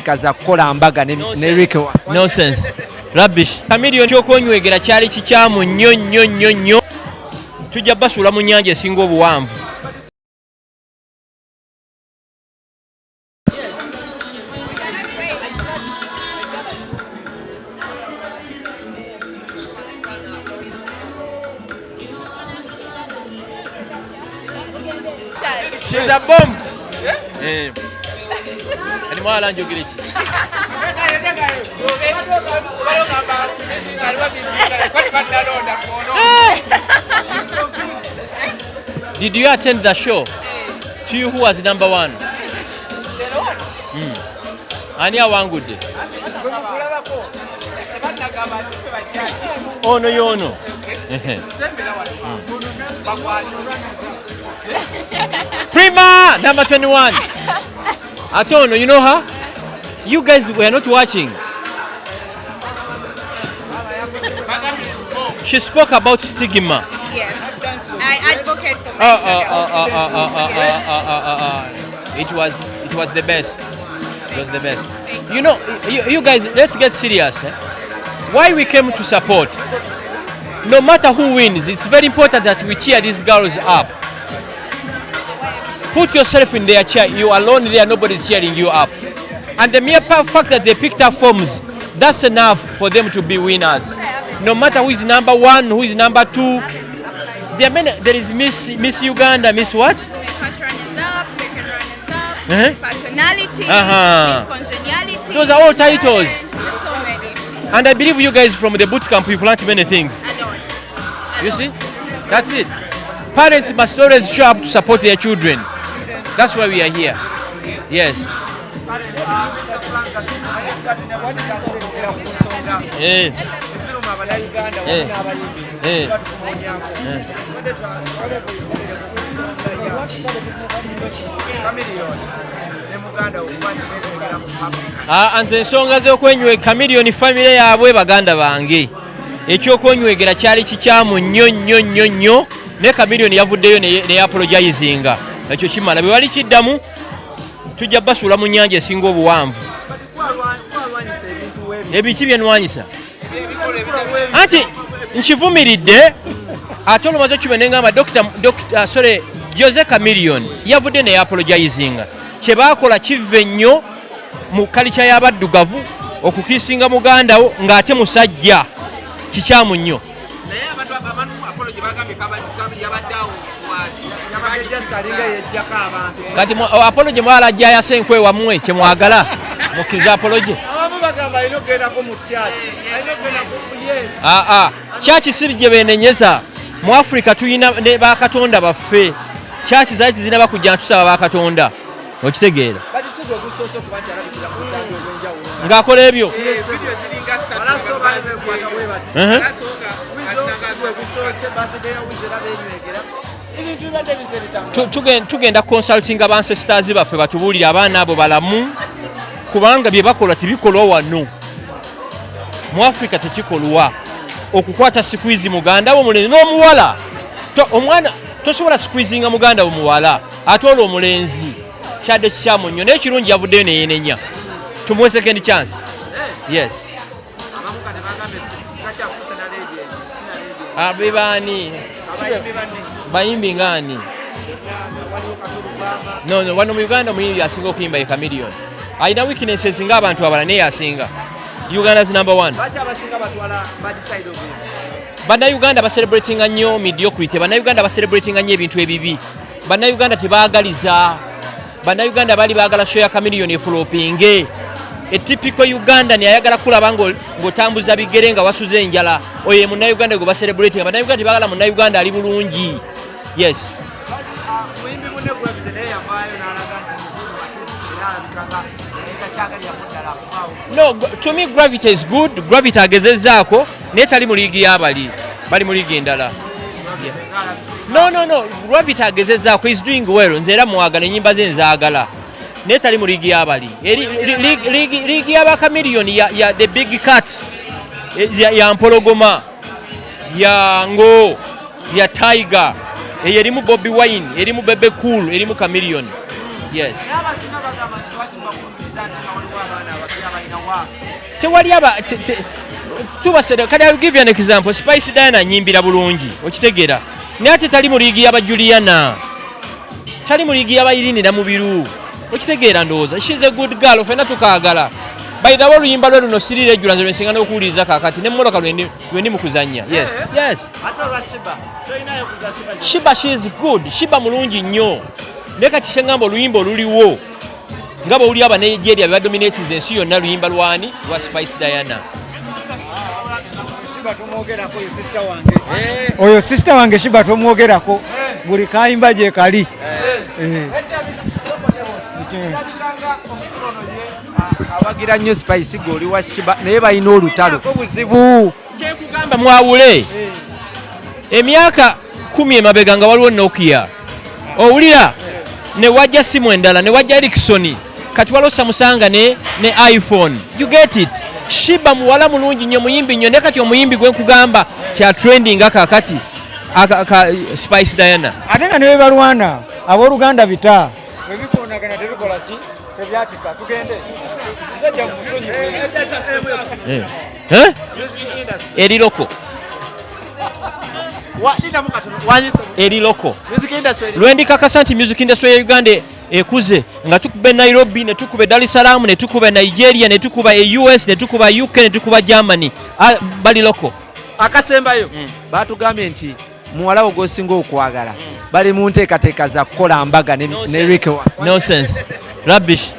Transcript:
Kaza kukola mbaga ne Rick. Nonsense. Rubbish. Chameleone ky'okonywegera kyali kikyamu nnyo nnyo nnyo nnyo. Tujja basuula mu nnyanja esinga obuwanvu. She's a bomb. Eh. Ani mwala njogere ki? Did you attend the show? To you who was number one? Ani awangudde? Ono yono. Prima number 21. Atono, you know her? You guys were not watching. She spoke about stigma. Yes. I advocate for mental health. It was the best. It was the best. You know, you guys, let's get serious. Eh? Why we came to support? No matter who wins, it's very important that we cheer these girls up. Put yourself in their chair. You are alone there, nobody's cheering you up. And the mere fact that they picked up forms, that's enough for them to be winners. No matter who is number one, who is number two. There are many, there is Miss Uganda, Miss what? First runners up, second runners up, Miss Personality, Miss Congeniality. Those are all titles. There's so many. And I believe you guys from the boot camp, you've learned many things. A lot. A You lot. see? That's it. Parents must always show up to support their children. That's why we are here. Yes. Nze ensonga z'okwenywega Chameleone family yaabwe baganda bange. Ekyokwenywegera kyali kikyamu nnyo nnyo nnyo nnyo, naye Chameleone yavuddeyo ne apologizinga. Ekyo kimala. Bwe bali kiddamu tujja basuula mu nnyanja esinga obuwanvu. Ebiki bye nwanyisa? Anti nkivumiridde ate olumaze okiba ne ngamba Doctor, sorry, Jose Chameleone yavudde ne apologizinga. Kye baakola kiva ennyo mu kalica y'abaddugavu okukiisinga muganda wo ng'ate musajja kikyamu nnyo. Naye abantu abamu apology bagambye yabadde awo. Kati apology mwala ajja ayase enkwe wammwe kye mwagala mukkirize apology. Abamu bagamba alina okugendako mu church, alina okugendako ku yes. Aa, church si gye beenenyeza. Mu Africa tulina ne bakatonda baffe. Church zaali tezinaba kujja tusaba bakatonda, okitegeera? But si gwe gusoose okuba nti alabikira ku butambi obw'enjawulo Ng'akola ebyo. Video ziringa ssatu. Balaso baali bekwata bwe bati. Wizo si gwe gusoose, birthday ya Wizo era beenywegera, ebintu bibadde bize bitambula. Tugenda consultinga ba ancestors baffe batubuulire abaana abo balamu, kubanga bye bakola tebikolwa wano mu Africa. Tekikolwa okukwata squeeze muganda wo mulenzi n'omuwala. Omwana tosobola squeezinga muganda wo muwala, ate olwo omulenzi kyadde kikyamu nnyo, naye kirungi yavuddeyo neyenenya. Tumuwe second chance, yes. Abamu kati bagambye takyafuuse na legend, si na legend. Abe baani? Abayimbi banne. Bayimbi ngaani? Waliwo Katulubama. No, wano mu Uganda omuyimbi asinga okuyimba ye Chameleone. Alina weaknesses ng'abantu abalala, naye asinga. Uganda's number one. Lwaki abasinga batwala bad side of him? Bannayuganda bacelebratinga nnyo mediocrity. Bannayuganda bacelebratinga nnyo ebintu ebibi. Bannayuganda tebaagaliza. Bannayuganda baali baagala show ya Chameleone eflopinge. A typical Ugandan ayagala kulaba ng'otambuza bigere nga wasuze enjala. Oyo ye munnayuganda gwe bacelebratinga. Bannayuganda tebaagala munnayuganda ali bulungi, yes. Muyimbi munne Gravity naye yavaayo n'alaga nti era alabika nga yali takyagalirako ddala akomaawo. No, to me Gravity is good. Gravity agezezzaako, naye tali mu liigi y'abali bali mu liigi endala. No, Gravity agezezzaako, is doing well. Nze era mwagala, ennyimba ze nzaagala, naye tali mu liigi y'abali. Liigi y'abakamiliyoni ya the big cats, ya mpologoma, ya ngo, ya tiger. Eyo erimu Bobi Wine, erimu Bebe Cool, erimu Chameleone, yes. Naye abasinga bagamba nti lwaki bakuliriza ate nga waliwo abaana Tewali aba tubasere. Kati I'll give you an example. Spice Diana nyimbira bulungi, okitegeera, naye ate tali mu liigi y'aba Juliana, tali mu liigi y'aba Irene Namubiru, okitegeera. Ndowooza she's a good girl, ffenna tukaagala. By the way, oluyimba lwe luno siriira ejjula, nze lwensinga n'okuwuliriza kaakati nemmotoka lwendi mu kuzannya. Yes. Ate olwa Sheebah, tolinayo kuza Sheebah? Sheebah, she is good. Sheebah mulungi nnyo, naye kati kyeŋŋamba, oluyimba oluliwo nga bwowulira aba Nigeria bebadominatinze ensi yonna, luyimba lwani? Lwa Spice Diana. Sheebah tomwogerako, oyo sister wange, oyo sister wange. Sheebah tomwogerako, buli kayimba gye kali. Eh. Kirabikanga omukulu ono ye awagira nnyo Spice, gwe oli wa Sheebah, naye balina olutalo. Buzibu. Kyekugamba, mwawule. Emyaka 10 emabega nga waliwo Nokia, owulira, ne wajja simu endala, ne wajja Ericsson, kati waliwo Samsung ne iPhone, you get it? Sheebah muwala mulungi nnyo, muyimbi nnyo, naye kati omuyimbi gwe nkugamba kya trending kakati Spice Diana. Ate nga ne balwana, abooluganda bita bwe bikonagana tebikola ki, tebyatika. Tugende, musajja musonyiwe. Eh. Eh? Eri local. Lindamu katono, wanyise. Eri local. Music industry Lwendikakasa nti music industry ya Uganda ekuze, nga tukuba e Nairobi, ne tukuba e Dar es Salaam, ne tukuba e Nigeria, ne tukuba e US, ne tukuba UK, ne tukuba Germany. Ah, bali local. Akasembayo, batugambye nti muwala wo gwosinga okwagala bali mu nteekateeka za kukola mbaga ne Rick. Nonsense, rubbish.